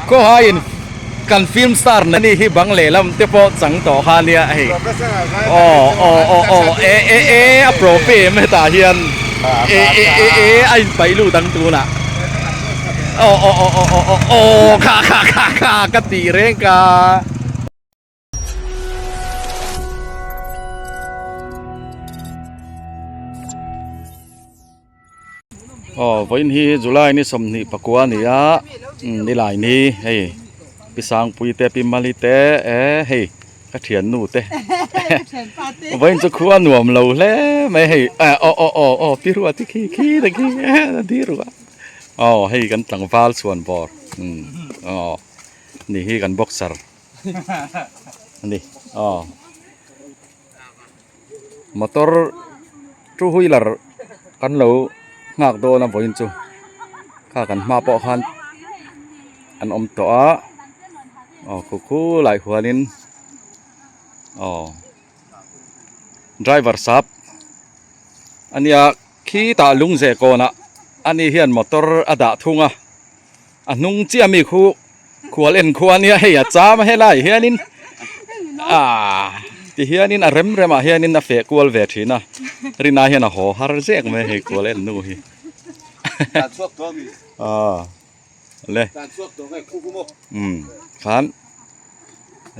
Khawhaiin kan film star na ni hi bang lehlam te pawh chang tawh kha nia hei. Aw aw aw aw e e e a profe em hetah hian e e e e a inpaih lut ang tunah. Aw aw aw aw aw aw aw kha kha kha kha ka tih reng ka. Aw vawiin hi July ni 24 a ni a nilai ni hei pi Sangpui te pi Mali te eh hei ka thiannu te vawiin chu khua nuam lo hle mai hei eh aw aw aw aw pi Ruati khi khi te khi a di ruah aw hei kan tlangval chhuan bawr aw ni hi kan boxer a ni aw motor two wheeler kan lo nghak dawn a vawiin chu kha kan hma pawh khan an awm tawh a aw khu khulai huanin aw driver sap a nia khitah lungze kawnah ani hian motor a dah thung a. A hnung chiah mi khu khual en khua ania hei a cham a helai hianin ah ti hianin a rem remah hianin a feh kual ve thin a rinai hian a haw har zek mai hei khual en nu hi ah le um khan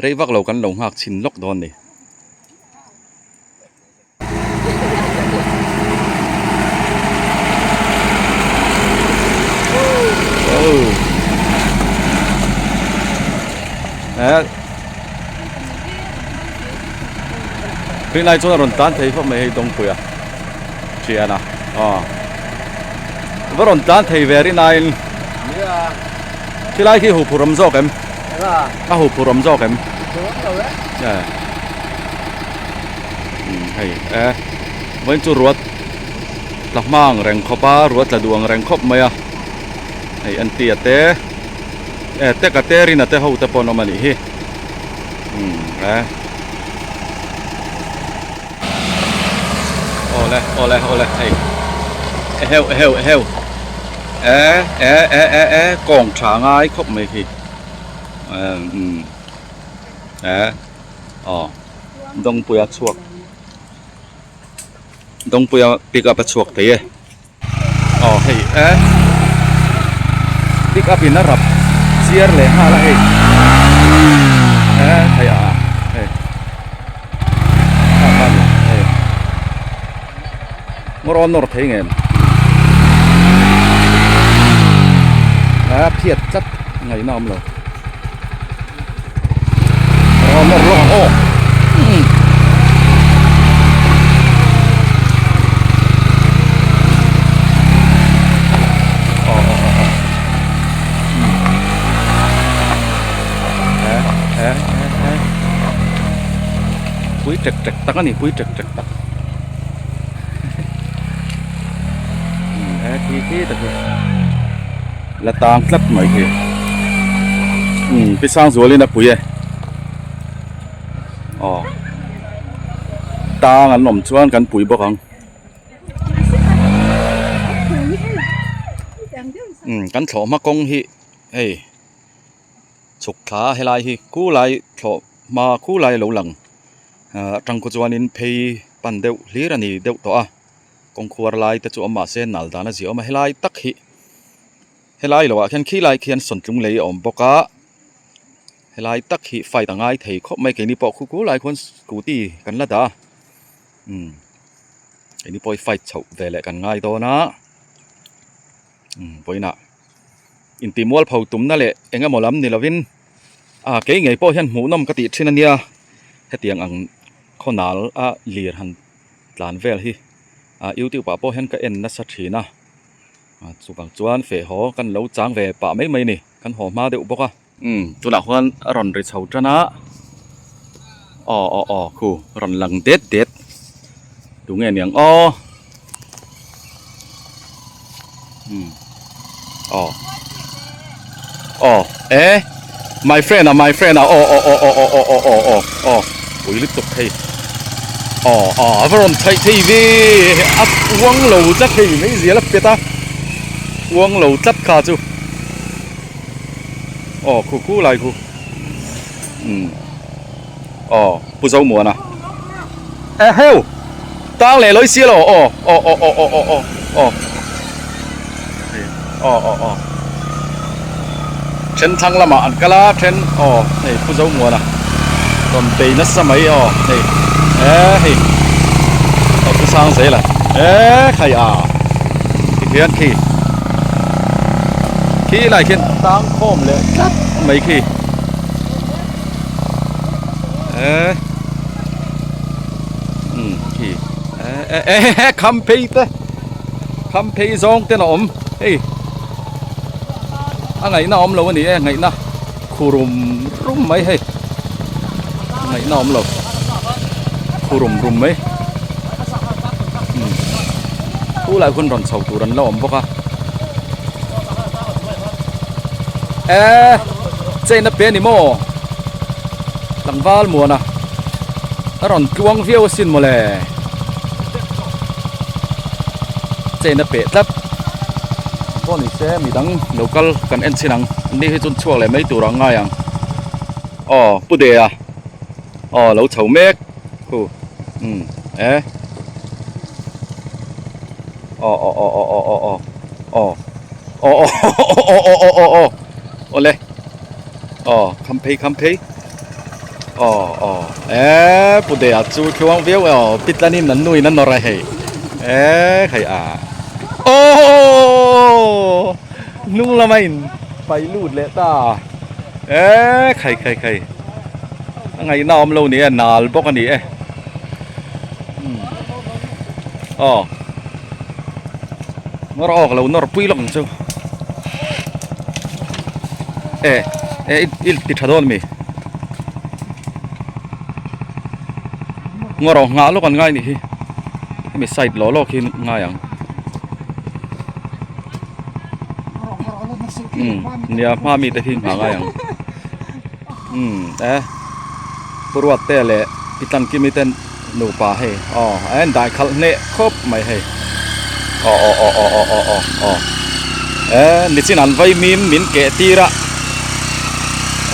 rei vak lo kan lo nghak chhin lawk dawn ni. Rinai chuan a rawn tlan thei khawp mai hei Dawngpuia thian a aw va rawn tlan thei ve rinaiin khilai khi huphurh awm zawk em a huphurh awm zawk em hei e vawiin chu ruat tla hma ang reng khawp a ruat tla duh ang reng khawp mai a hei an tia te e teka te rina te ho te pawh an awm a nih hi umm e awle awle awle hei eheu eheu eheu e e e e e kawng tha ngai khawp mai khi umm e aw. Dawngpuia chhuak Dawngpuia pick up a chhuak thei e aw hei e pick up in a rap chiar leh nghal a hei e hei a hei hei ngawr aw nawr thei ngem a phiat tlat ngaihna awm lo aw nawr lawk ang aw aw aw aw aw e e e pui tek tek tak a ni pui tek tek tak. He khi khi tak hi la tang tlat mai khi umm pi sang zualin a pui e aw tang an awm chuan kan pui bawk ang umm kan thlawh hma kawng hi hei chhuk thla helai hi khulai thlawh hma khulai a lo lang. Ahh atang khaw chuanin phei pan deuh hlir a ni deuh tawh a kawngkhuar lai te chu awm mahse nal dan a zia awm a helai tak hi helai loh ah khian khilai khian sawntlung lei a awm bawk a helai tak hi fight a ngai thei khawp mai keini pawh khu khulai khuan scooty kan la dah a umm keini pawh hi fight chhoh ve leh kan ngai dawn a umm vawiinah intihmualpho tumna leh eng emaw lam ni lovin ah kei ngei pawh hian hmuhnawm ka tih thin a nia hetiang ang khawnal a lir han tlan vel hi ah youtube ah pawh hian ka en nasa thin a ah chuvang chuan feh haw kan lo chang ve pah mai mai a ni kan haw hma deuh bawk a. Umm tunah khuan a rawn ri chho tan a aw aw aw khu rawn lang det det tunge niang aw umm aw aw e my friend a my friend a aw aw aw aw aw aw aw aw aw pui lutuk hei aw aw a va rawn chhaih thei ve a uang lo tlat hei meizial a pet a uang lo tlat kha chu. Aw khu khu lai khu umm aw Pu Zomuana eheu tang leh lawi sia lo aw aw aw aw aw aw aw aw aw aw aw then thlang lamah an kal a then aw hei Pu Zomuana rawn bei nasa mai aw hei e hei aw Pu Sangzela e khai a tikhian khi khi lai khian tang khawm leh tlat mai khi e umm khi e e e kham phei te kham phei zawng ten a awm hei a ngaihna awm lo a ni e ngaihna khu rum rum mai hei ngaihna awm lo khu rum rum mai umm thu lai hun rawn chho tur an la awm bawk a e chain a pe a ni maw tlangval muana a rawn tluang viau asin mawle chain a peh tlat pawh ni se midang lo kal kan en chhin ang ni hi chuan chhuak leh mai tur ang ngai ang aw pu dea aw lo chho mek khu umm e aw aw aw aw aw aw aw aw aw aw aw aw aw aw aw awle aw kham phei kham phei aw aw e pu dea chu thluang viau e aw pitlanin an nuin a nawr a hei e hei a aww hnung lama in paih lut leh ta e khai khai khai a ngaihna awm lo ni e nal bawk a ni e aw nawr awk lo nawr pui lawk ang chu e e i ti tha dawn ami ngaw rawh nghah lawk an ngai nih hi hemi side lawh lawk hi ngai ang umm nia hma mi te khi nghah ngai ang umm e pu ruat te leh pi tlankimi ten nupa hei aw a en dai khalh hneh khawp mai hei aw aw aw aw aw aw aw aw e nichin an vai mim min keh tir a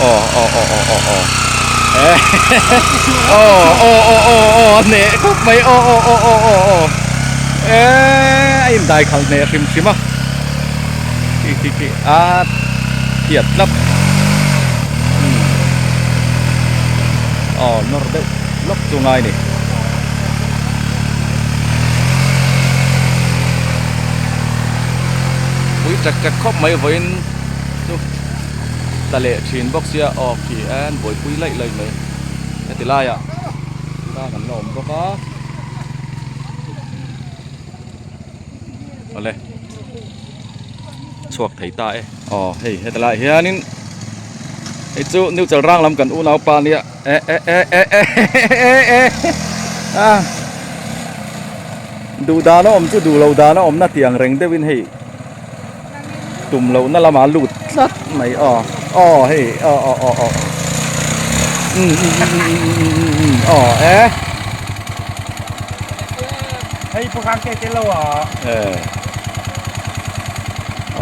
aw aw aw aw aw aw e aw aw aw aw aw a hneh khawp mai aw aw aw aw aw aw e a in dai khalh hneh hrim hrim a khi khi khi a thiat tlat aw nawr deuh lawk chu ngai ni. Pui ṭek ṭek khawp mai vawiin chu tla leh ṭhin bawk sia aw khi an buaipui laih laih mai heti laiah tlang an la awm bawk a awle chhuak thei ta e aw hei heti laiah hianin hei chu new chalrang lam kan unaupa nia. E e e e e e e a duh dan a awm chu duh loh dan a awm na tih ang reng deuhin hei tum loh na lamah a lut tlat mai aw aw hei aw aw aw aw um um um um um um um um aw e hei pawh ke te lo a e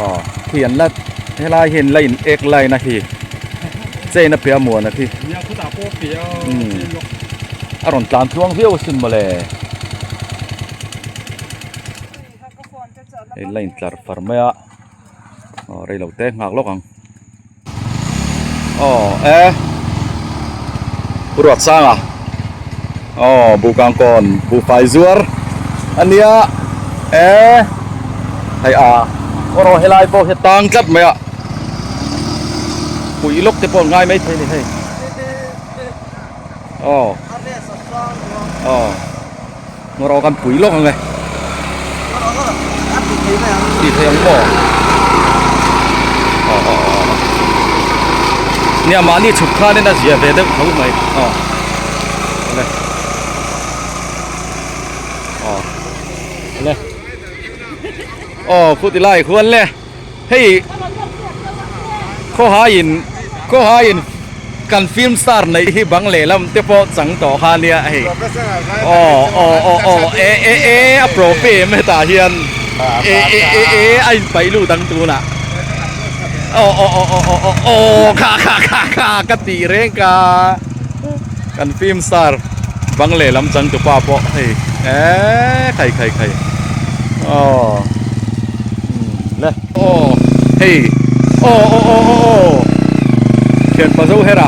aw khi an la helai hian la in ek line a khi. Chain a pe a muan a khi. A rawn tlan tluang viau asin mawle. Hei line tlar far mai a. Aw rei lo te nghak lawk ang. Aw e. Pu Ruatsanga. Aw Buhkangkawn buhfai zuar a nia e. Hei a aw rawh helai pawh hi a tang tlat mai a. Pui lawk te pawh an ngai mai thei a ni hei aw aw ngaw kan pui lawk ang e ti thei ang maw aw aw aw nia mahni chhuk khanin a zia ve deuh tho mai aw awle aw awle aw khuti lai khuan le. Hei khawhaiin khawhaiin kan film star neih hi bang lehlam te pawh chang tawh kha nia hei aw aw aw aw e e e a profe em hetah hian e e e e a inpaih lut ang tunah. Aw aw aw aw aw aw aw kha kha kha kha ka tih reng ka kan film star bang lehlam changtupa pawh hei eee khai khai khai aw le aw hei aw aw aw aw aw thianpa zo her a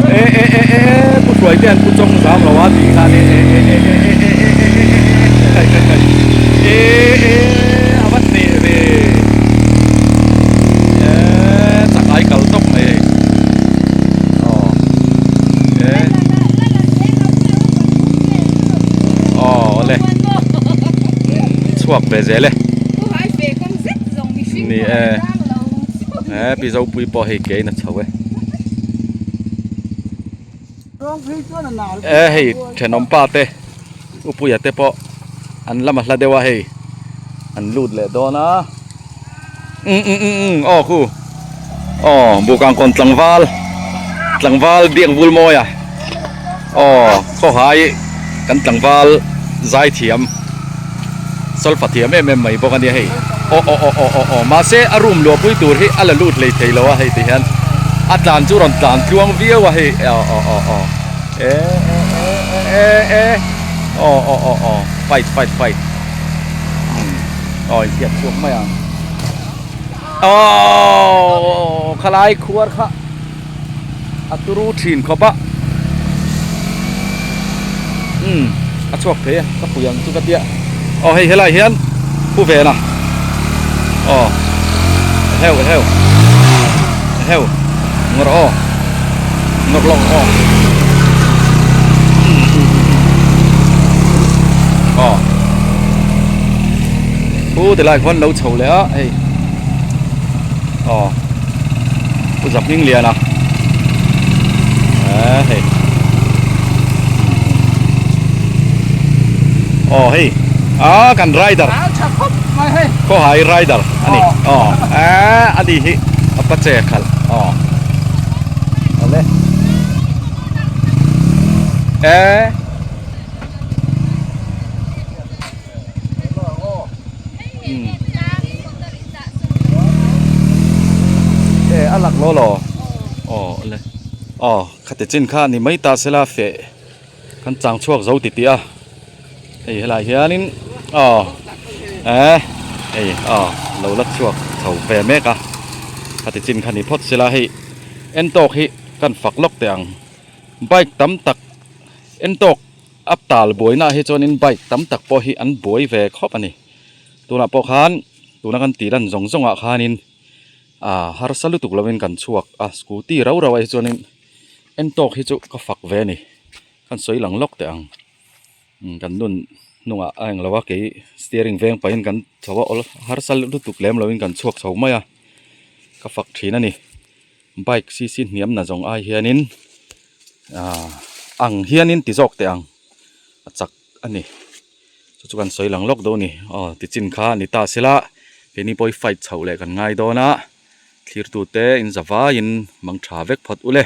e e e e e pu hruai te an pu chawng zam lo a tih khan e e e e e e e e e e e khai khai khai e e a va hneh ve e chak ai kal tawp mai hei aw e aw awle chhuak ve zel e ni e he pi zopui pawh hei ke in a chho e e hei thenawm pa te upuia te pawh an lama hla deuh a hei an lut leh dawn a um um um um aw khu aw bukangkawn tlangval tlangval biak vul mawi a aw khawhai kan tlangval zai thiam solfa thiam em em mai bawk a nia hei aw aw aw aw aw aw mahse a room luahpui tur hi a la lut hlei thei lo a hei ti hian a tlan chu rawn tlan tluang viau a hei aw aw aw aw e e e e e aw aw aw aw fight fight fight umm aw inhriat chhuak mai ang aww khalai khuar kha a turu thin khawp a umm a chhuak thei a ka pui ang chu ka tia aw hei helai hian pu ven a aw heu heu heu ngawrh aw ngawrh lawk aw aw pu ti lai khuan lo chho leh a hei aw Pu Zakhming Liana eh hei aw hei ah kan rider khawhai rider a ni aw eh a ni hi a pa che khalh aw awle eh. E a lak lo lo aw le aw khati chin kha ni mai ta sela feh kan chang chhuak zo ti tih a hei helai hianin aw eh hei aw lo la chhuak chho ve mek a khati chin kha ni phawt sela hei en tawk hi kan fak lawk teh ang bike tam tak en tawk. A tal buainaah hi chuanin bike tam tak pawh hi an buai ve khawp a ni. Tunah pawh khan tuna kan tih lan zawng zawngah khanin ah harsa lutuk lovin kan chhuak a, scooty rau rauah hi chuanin en tawk hi chu ka fak ve a ni. Kan sawi lang lawk teh ang umm kan nun hnungah a englo a kei steering veng pahin kan chho a awl harsa lutuk lem lovin kan chhuak chho mai a, ka fak thin a ni. Bike cc hniam na zawng ai hianin ah ang hianin ti zawk teh ang a chak a ni chu chu kan sawi lang lawk dawn a ni aw tichin kha a ni ta sela keini pawh hi fight chhoh leh kan ngai dawn a thlir tute in za vaiin mang tha vek phawt ule.